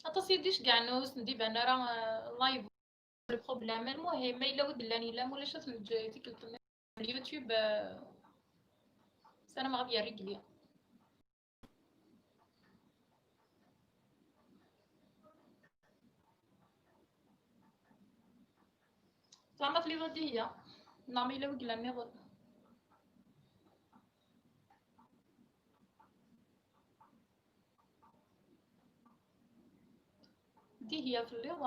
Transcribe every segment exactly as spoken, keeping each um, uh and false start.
Aṭas i d-iceggɛen ur sen-d-iban ara, euh, live. Le problème. Lmuhim, ma yella wi d-llan yella, ma ulac ad ten-neǧǧ tikkelt-nni. YouTube, euh, ssarameɣ ad yerr igli. Zeɛma telliḍ a Dihiya? Neɣ ma yella wi yellan nniḍen? Dihiya telliḍ?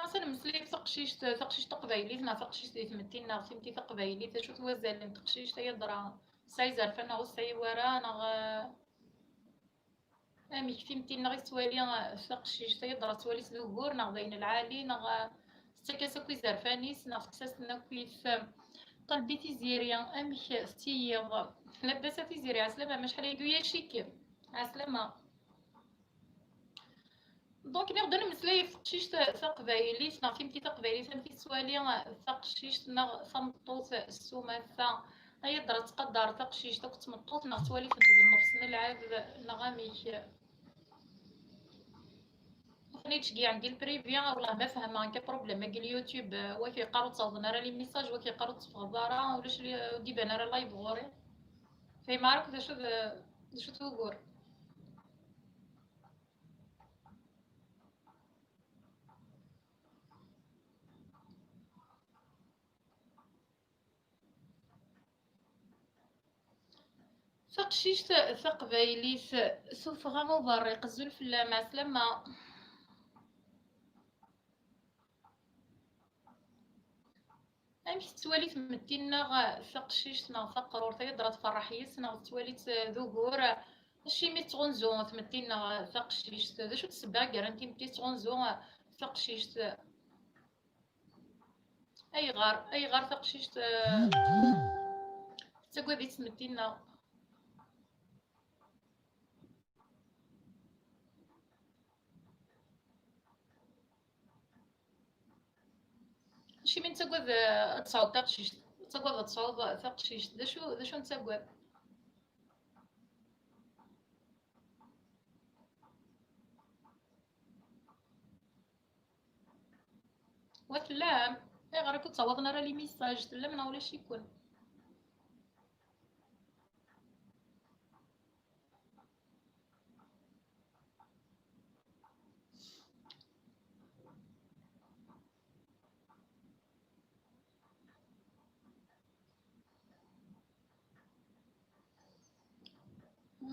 Ɣas ad nemmeslay ɣef taqcict, taqcict taqbaylit neɣ taqcict di tmetti-nneɣ, timetti taqbaylit, acu-t wazal n teqcict, ay adra tesɛa izerfan neɣ ur tesɛi wara, neɣ, eh, amek timetti-nneɣ i tettwali, eh, taqcict, ay adra tettwali-tt d ugur neɣ d ayen lɛali, neɣ, eh, tettak-as akk izerfan-is, neɣ tekkes-asen akkit. Qelbi Tiziri, amek tettiyiḍ? Labas a Tiziri, ɛeslama, acḥal ayagi ur yacik? Ɛeslama. Donc, nniɣ-d ad nemmeslay ɣef teqcict taqbaylit, neɣ timetti taqbaylit, amek i tettwali taqcict neɣ tameṭṭut s umata? Ay adra tettqadar taqcict akked tmeṭṭut, neɣ tettwali-tent d nnefs n lɛeb, neɣ amek? Atan yettceggiɛ-d di lprivi, wellah ma fehmeɣ akka problème-agi n YouTube, wak yeqqar ur ttawḍen ara les messages, wak yeqqar ur tteffɣeḍ ara, ulac li-, ur d-iban ara live ɣur-i. Fehmeɣ ara akk d acu d, d acu-t wugur. Taqcict taqbaylit, tuffɣa uberriq, azul fell-am, ɛeslama. Amek tettwali tmetti-nneɣ taqcict neɣ taqrurt? Ay adra tferreḥ yes-s neɣ tettwali-tt d ugur? Acimi tettɣunzu tmetti-nneɣ taqcict? D acu d ssebba i yerran timetti tettɣunzu taqcict? Ayɣer, ayɣer taqcict, eh, tettagad-itt tmetti-nneɣ? Acimi nettagad, eh, ad tesɛuḍ taqcict? Nettagad ad tesɛuḍ taqcict. D acu, d acu nettagad? Wa tellam? Ayɣer akk ur ttawḍen ara les messages? Tellam neɣ ulac-iken?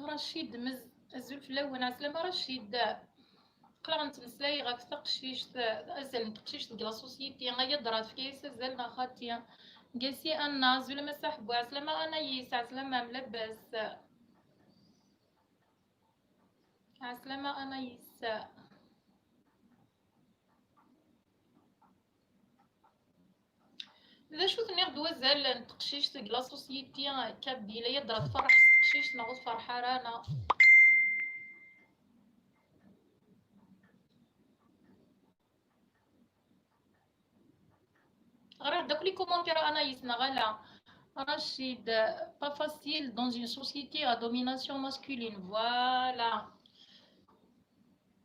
Racid Mez, azul fell-awen, ɛeslama Racid. Aql-aɣ nettmeslay ɣef taqcict, azal n teqcict deg la société. Ay adra tefka-yas azal neɣ xaṭi? Gasi Anna, azul a Massa Ḥebbu, ɛeslama Anaïs, ɛeslama-m, labas? Ɛeslama Anaïs. D acu tenniḍ d wazal n teqcict deg la société kabyle? Ay adra tferreḥ s teqcict neɣ ur tferreḥ ara, neɣ? Ɣriɣ-d akk les commentaires, Anaïs, neɣ ala? Rachid, pas facile dans une société à domination masculine. Voilà.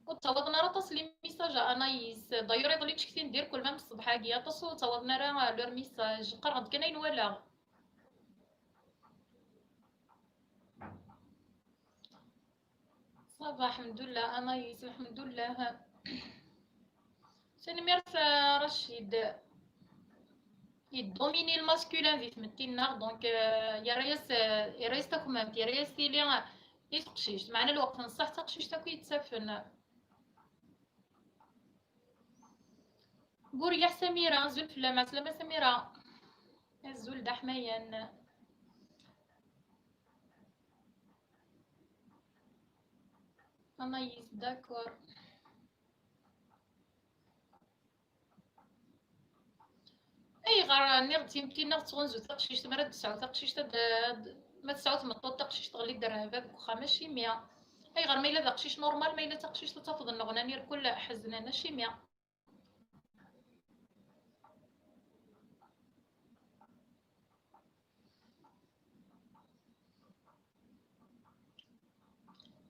Ur ttawaḍen ara aṭas les messages a Anaïs. D'ailleurs, iḍelli ttcektin-d irkel même ṣṣbeḥ-agi, aṭas ur ttawaḍen ara leurs messages. Qqareɣ-d kan ayen walaɣ. Ça va, lḥemdullah, Anaïs, lḥemdullah. Tanemmirt a Rachid. Yeddomini le masculin di tmetti-nneɣ, donc, euh, yerra-yas, euh, yerra-yas takmamt, yerra-yas tili, euh, i teqcict. Meɛna lweqt n ṣṣeḥ d taqcict akk yettafen. Buriyeḥ Samira, azul fell-am, ɛeslama Samira. Azul d aḥmayan. Anaïs, d'accord. Ayɣer nniɣ-d timetti-nneɣ tettɣunzu taqcict, mi ara d-tesɛu taqcict, ad, ad, ma tesɛu tmeṭṭut taqcict, teɣli-d rrehba deg uxxam, acimi? Ayɣer ma yella d aqcic normal, ma yella d taqcict ad tafeḍ nneɣnan irkul ḥeznen, acimi?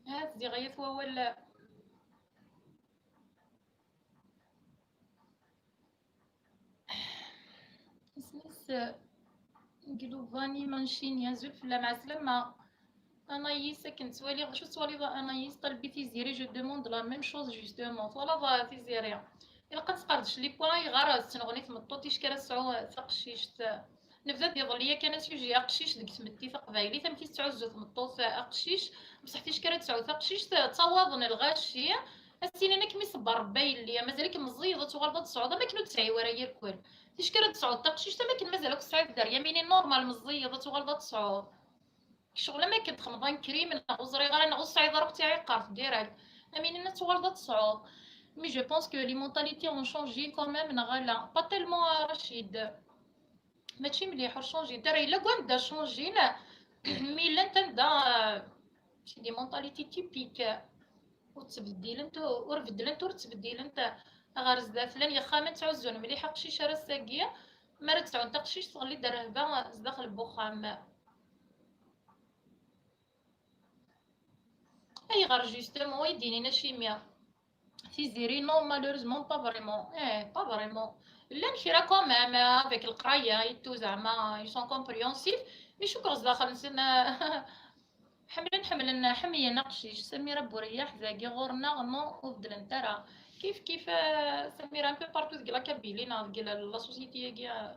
Ha, tezdi ɣaya-t wawal. Isem-is, eh, Gluvani Mancini, azul fell-am, ɛeslama. Anaïs, akken ttwaliɣ, d acu tettwaliḍ a Anaïs? Talbi Tiziri, je demande la même chose justement. Twalaḍ a Tiziri? Ilaq ad nesqerdec les points, ayɣer tettneɣni tmeṭṭut, ticki ara tesɛu taqcict. Nebda-d iḍelli yakan asuji aqcic deg tmetti taqbaylit, amek i tettɛuzzu tmeṭṭut aqcic, bṣeḥ ticki ara tesɛu taqcict, ttawaḍen lɣaci, ad s-inin akken mi ṣebber Rebbi a yelli, mazal-ik meẓẓiyeḍ ad tuɣaleḍ ad tesɛuḍ, am akken ur tesɛi wara irkel. Ticki ara d-tesɛuḍ taqcict, am akken mazal akk tesɛiḍ dderya, mini normal meẓẓiyeḍ ad tuɣaleḍ ad tesɛuḍ. Ccɣel am akken txedmeḍ un crime, neɣ ur ẓriɣ ara, neɣ ur tesɛiḍ ara akk tiɛiqert direct. Am inin ad tuɣaleḍ ad tesɛuḍ. Mais je pense que les mentalités ont changé quand même, neɣ ala? Pas tellement, euh, Rachid. Mačči mliḥ, ur changé ara. Yella deg wanda changé, mais llant anda, euh, c'est des mentalités typiques. Ur ttbeddilent, ur beddlent, ur ttbeddilent ɣer zdat. Llan yexxamen ttɛuzzun mliḥ aqcic ar ass-agi. Mi ara d-sɛun taqcict, tɣelli-d rrehba zdaxel n wexxam. Ayɣer justement i d-inin acimi? Tiziri, non, malheureusement, pas vraiment. Eh, pas vraiment. Llan kra quand même, avec leqraya et tout, zeɛma, ils sont compréhensifs. Mais cukkeɣ zdaxel-nsen, ḥemmlen, ḥemmlen, ḥemmlen aqcic. Samira Bouriyaḥ, dagi ɣur-neɣ, non, ur beddlent ara. Kif, kif, eh, Samira, un peu partout deg la Kabylie, neɣ deg la, la société-agi, eh,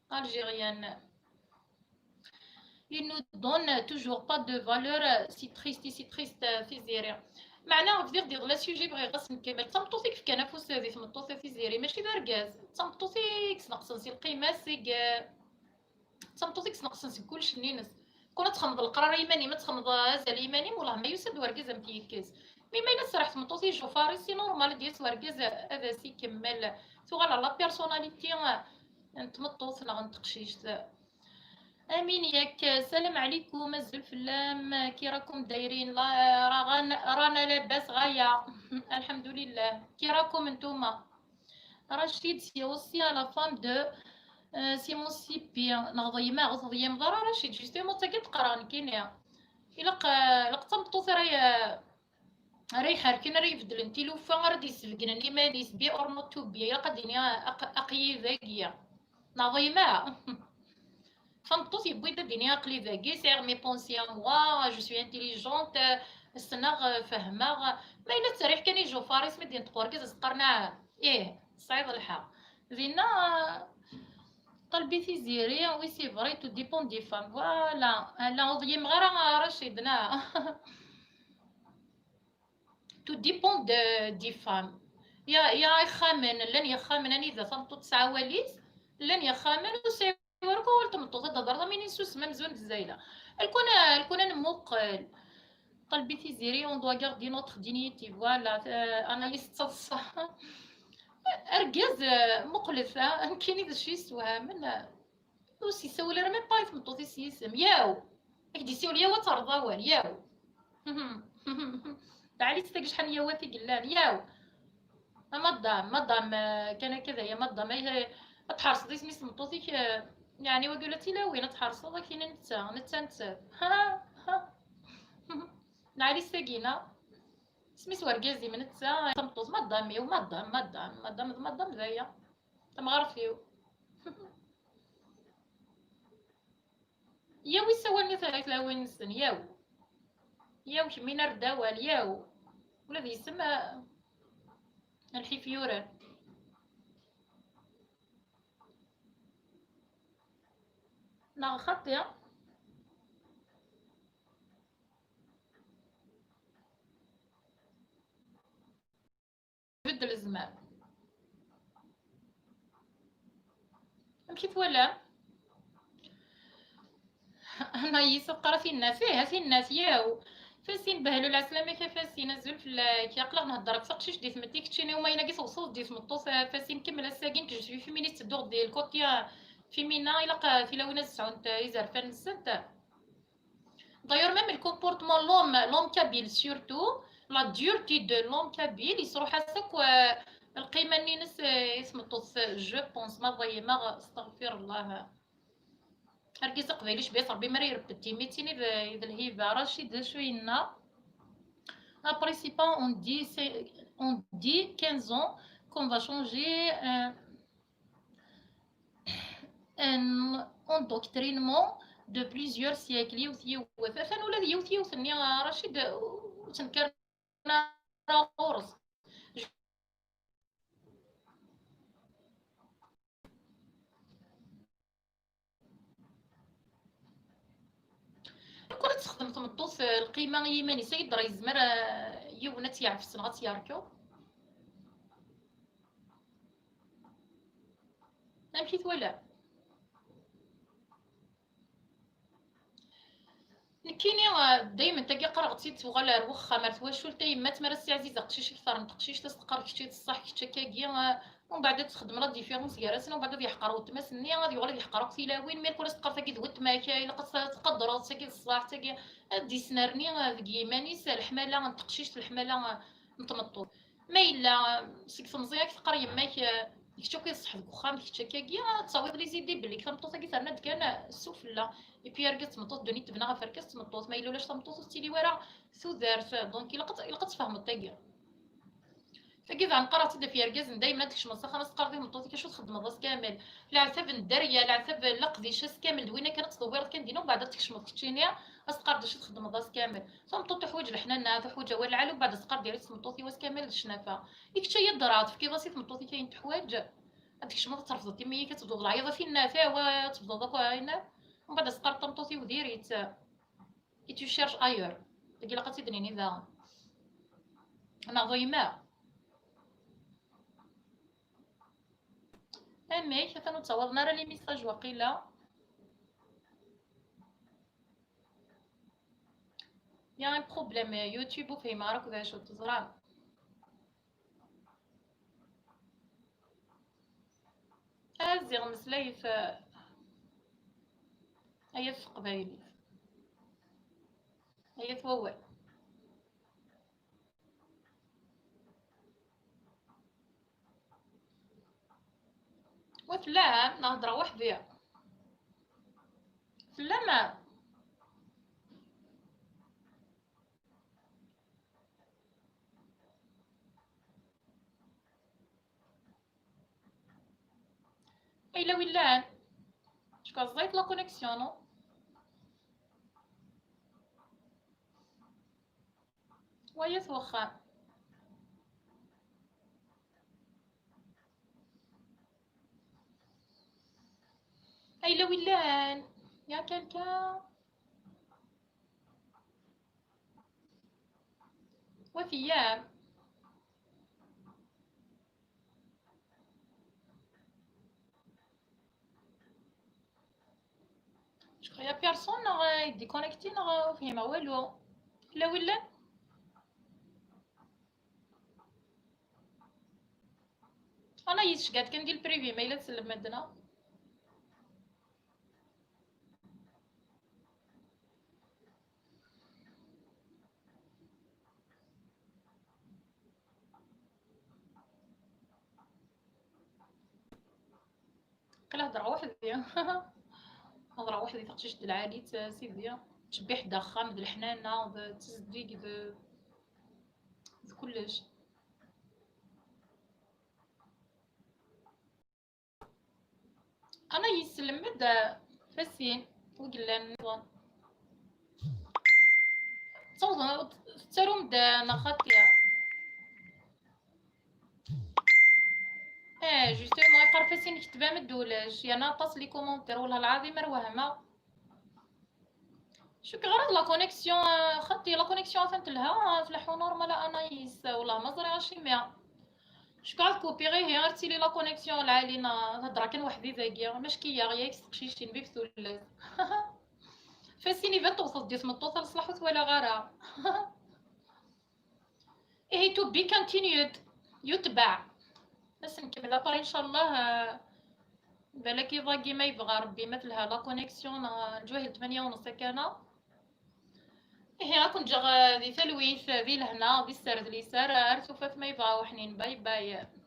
algérienne. Il nous donne toujours pas de valeur, c'est triste, c'est triste, Tiziri. Meɛna bdiɣ-d iḍelli asuji, bɣiɣ ad s-nkemmel. D tameṭṭut i yefkan afus di tmeṭṭut, a Tiziri, mačči d argaz. D tameṭṭut i yesneqsen si lqima-s, i y-, d tameṭṭut i yesneqsen seg kullec-nni-ines. Kul ad txedmeḍ leqrar i yiman-im, ad txedmeḍ azal i yiman-im, wellah ma yusa-d wergaz ad m-t-yekkes. Mi ma yella tserreḥ tmeṭṭut i Jufar-is, c'est normal ad d-yas wergaz ad as-ikemmel. Tuɣal ɣer la personnalité n tmeṭṭut neɣ n teqcict. Amin yak, salam ɛlikum, azul fell-am, كي راكم دايرين؟ لا، راه غان-، رانا لاباس غاية. الحمد لله. كي راكم نتوما؟ Rachid, c'est aussi à la femme de, euh, Simon Sipi. Neɣ ḍeymeɣ, ur teḍyimeḍ ara Rachid, justement, d tagi d-qqareɣ nekkini. Ilaq, euh, ilaq d tameṭṭut ara y-, ara iḥerken, ara ibeddlen tilufa, ara d-isbegnen iman-is, be or not to be, ilaq ad d-iniɣ aq-, aql-i dagi. Neɣ ḍeymeɣ? Tameṭṭut yewwi-d ad d-iniɣ aql-i dagi, sɛiɣ mes pensées à moi, je suis intelligente, ssneɣ, fehmeɣ. Ma yella tettriḥ kan i Jufar-is, mi d-yenṭeq urgaz, as-qqaren ah, ih, tesɛiḍ lḥeqq. Dinna, Talbi Tiziri, oui, c'est vrai, tout dépend des femmes. Voilà, ala ur ḍyimeɣ ara, Rachid, neɣ? Tout dépend de, des femmes. Ya, ya ixxamen, llan yixxamen anida tameṭṭut tesɛa awal-is, llan yixxamen ur sɛi wara akk awal tmeṭṭut, ad d-hedreḍ am win yessusem amzun d zzayla. Lkun, lkun ad nemmuqqel. Talbi Tiziri, on doit garder notre dignité, voilà, euh, Anaïs d taḍsa. Argaz, euh, muqlet, ah, nekkini d acu yessewhamen, euh, ur s-yessawel ara même pas i tmeṭṭut-is s yisem. Yaw! Ad k-d-yessiwel yaw ad terreḍ awal, yaw! Teɛli-tt tagecḥa n yawat i yellan, yaw! A madam, madam, euh, kan akka d aya, madam, ay, ad tḥerseḍ isem-is tmeṭṭut-ik, euh, yeɛni wagi ula d tilawin, ad tḥerseḍ, ad k-tini netta, netta, netta. Ha, ha. Neɛli s tagina. Isem-is wergaz-im netta, tameṭṭut, madam-iw, madam, madam, madam, d madam d aya. Tamɣart-iw. Yaw issawalen i tlawin-nsen, yaw. Yaw kemmini ar d awal, yaw. Ula d yisem, ah, lḥif yuran. Neɣ xaṭi? Beddel zzman. Amek i twalam? Anaïs teqqar a tinnat, ih, a tinnat, yaw. Fasin Behlul, ɛeslama-k a Fasin, azul fell-ak. Aql-aɣ nhedder ɣef teqcict di tmetti, keččini umayen-agi tewseḍ di tmeṭṭut, a Fasin, kemmel ass-agi, nekk je suis féministe, tedduɣ di le côté, euh, féminin, ilaq, euh, tilawin ad sɛunt, euh, izerfan-nsent. D'ailleurs, même le comportement, l'homme, l'homme kabyle surtout, la dureté de l'homme kabyle, yesruḥ-as akk, euh, lqima-nni-ines, euh, i tmeṭṭut, je pense, ma ḍeymeɣ, astaɣfirullah. Argaz aqbayli, cbiya-t Rebbi mi ara irebbet imitin i d, i d lhiba. Racid, d acu yenna? Après, c'est pas, on dit, c'est, on dit quinze ans qu'on va changer, euh, un endoctrinement de plusieurs siècles. Yiwet yiwet. Atan ula d yiwet yiwet-nni, a Racid, ur tenker ara ɣur-s. Kul ad texdem tmeṭṭut, eh, lqima i yiman-is, ay ddreɣ yezmer, eh, yiwen ad tt-yeɛfes neɣ ad tt-yerkeḍ. Amek i twalam? Nekkini, eh, daymen tagi qqareɣ-tt-id tuɣal ar wexxam, ar twacult, a yemma-tt mi ara s-iɛziz aqcic ikter n teqcict, ad s-teqqar kečč i d ṣṣeḥ, kečč akkagi, eh, Umbeɛd ad texdem la différence gar-asen, umbeɛd ad yeḥqer weltma-s-nni, ad yuɣal ad yeḥqer akk tilawin, mi kul as-teqqar tagi d weltma-k, ilaq ad tqadreḍ, tagi d ṣṣeḥ, tagi ad d-isnerni, eh, deg yiman-is leḥmala n teqcict, leḥmala, eh, n tmeṭṭut. Ma yella, eh, seg temẓi ad k-teqqar yemma-k, eh, d kečč akk i d ṣṣeḥ deg uxxam, d kečč akkagi, ad tawiḍ les idées belli tameṭṭut-agi terna-d kan, eh, sufella. Et puis argaz d tmeṭṭut, ddunit tebna ɣef argaz d tmeṭṭut, ma yella ulac tameṭṭut ur tettili wara tudert, donc ilaq ad, ilaq ad tfehmeḍ tagi. Tagi daɣen qqareɣ-tt-id ɣef yergazen, daymen ad tkecmeḍ s axxam, ad s-teqqareḍ i tmeṭṭut-ik acu txeddmeḍ ass kamel. Leɛtab n dderya, leɛtab n leqdic ass kamel, d winna kan ad tdewwireḍ kan dinna, umbeɛd ad tkecmeḍ keččini, ad s-teqqareḍ d acu txeddmeḍ ass kamel. Tameṭṭut tuḥwaǧ leḥnana, tuḥwaǧ awal lɛali, umbeɛd ad s-teqqareḍ diri s tmeṭṭut-iw ass kamel d ccnafa. I kečč ay ddreɣ, tefkiḍ-as i tmeṭṭut-ik ayen teḥwaǧ, ad tkecmeḍ ad terfdeḍ timi-ik, ad tebduḍ leɛyaḍ, a tinnat, awa, ad tebduḍ akk ayen, umbeɛd ad s-teqqareḍ tameṭṭut-iw diri-tt. Et tu cherches ailleurs. Deg ilaq ad tt-id-nini daɣen. Neɣ d yemma. Amek, atan ur ttawaḍen ara les messages waqila. Il y a un problème, YouTube ur fhimeɣ ara akk d acu, teẓram. A ziɣ meslayet, aya s teqbaylit, aya s wawal. Wa tellam neɣ heddreɣ weḥd-i? Tellam? Ayla wi llan? Cukkeɣ ẓẓayet la connexion, non? Waya s wexxam. Ayla wi llan? Y a quelqu'un? Wa tiyam? Cukkeɣ y a personne neɣ, euh, déconnecté neɣ, euh, ur fhimeɣ walu. Yella wi llan? Ana yescegɛed kan di le privé, ma yella tsellem medden-a. Qila hedreɣ weḥd-i. Hedreɣ weḥd-i, taqcict d lɛali-tt, sidi. Ttcebbiḥ-d axxam d leḥnana, d tezdeg, d, d kullec. Ana yesselmed, eh, Fasin, wi yellan nniḍen. Ttawḍen, tettarum-d, eh, neɣ xaṭi? Eh, justement, iqqar Fasin ketbam-d ulac, yerna aṭas les commentaires, wellah lɛaḍim ar wehmeɣ. Cukkeɣ ara d la connexion, eh, xaṭi la connexion atan telha, tleḥḥu normal a Anaïs, wellah ma ẓriɣ acimi. Cukkeɣ ad kupiɣ, ihi ar tili la connexion lɛali, neɣ hedreɣ kan weḥd-i dagi, macki-yaɣ yak s teqcicin, bib tullas. Fasin iban tewteḍ-d i tmeṭṭut, a leṣlaḥ ur twalaɣ ara. Ihi to be continued, yutbeɛ. Ad s-nkemmel après, inchallah, eh, balak iḍ-agi ma yebɣa Rebbi, ma telha la connexion, neɣ lǧwahil tmanya u nus akkana. Ihi, ad ken-ǧǧeɣ, eh, di talwit, eh, di lehna, di sser d liser, eh, ar tufat ma yebɣa uḥnin. Bye bye.